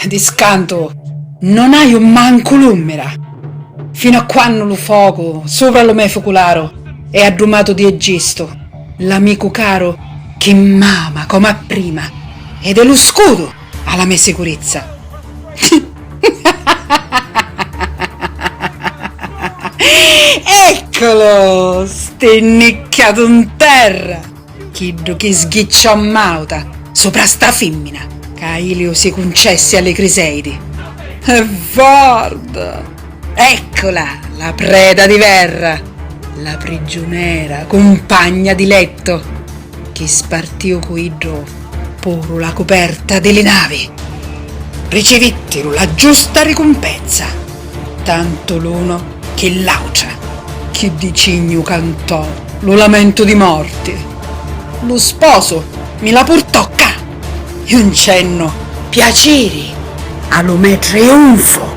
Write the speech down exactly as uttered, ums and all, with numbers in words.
Di scantu non haiu mancu l'ummira. Finu a quannu lu focu supra lu me fucularu è addumatu di Egistu, l'amicu caru chi m'ama comu a prima ed è lu scudu a la me sicurizza. Eccolo, stinnicchiatu in terra! Chiddu chi sghicciò a mauta supra sta fimmina ca Iliu si cuncessi a li Criseidi. E varda! Eccola, la preda di verra, la prigiunera cumpagna di letto, chi spartiu cu iddu puru la cuperta di li navi. Ricivittiru la giusta ricumpensa, tantu l'unu chi l'autra. Chi di cignu cantò lu lamentu di morti. Lu sposu mi la purtò ccà, juncennu piaciri a lu me triunfu.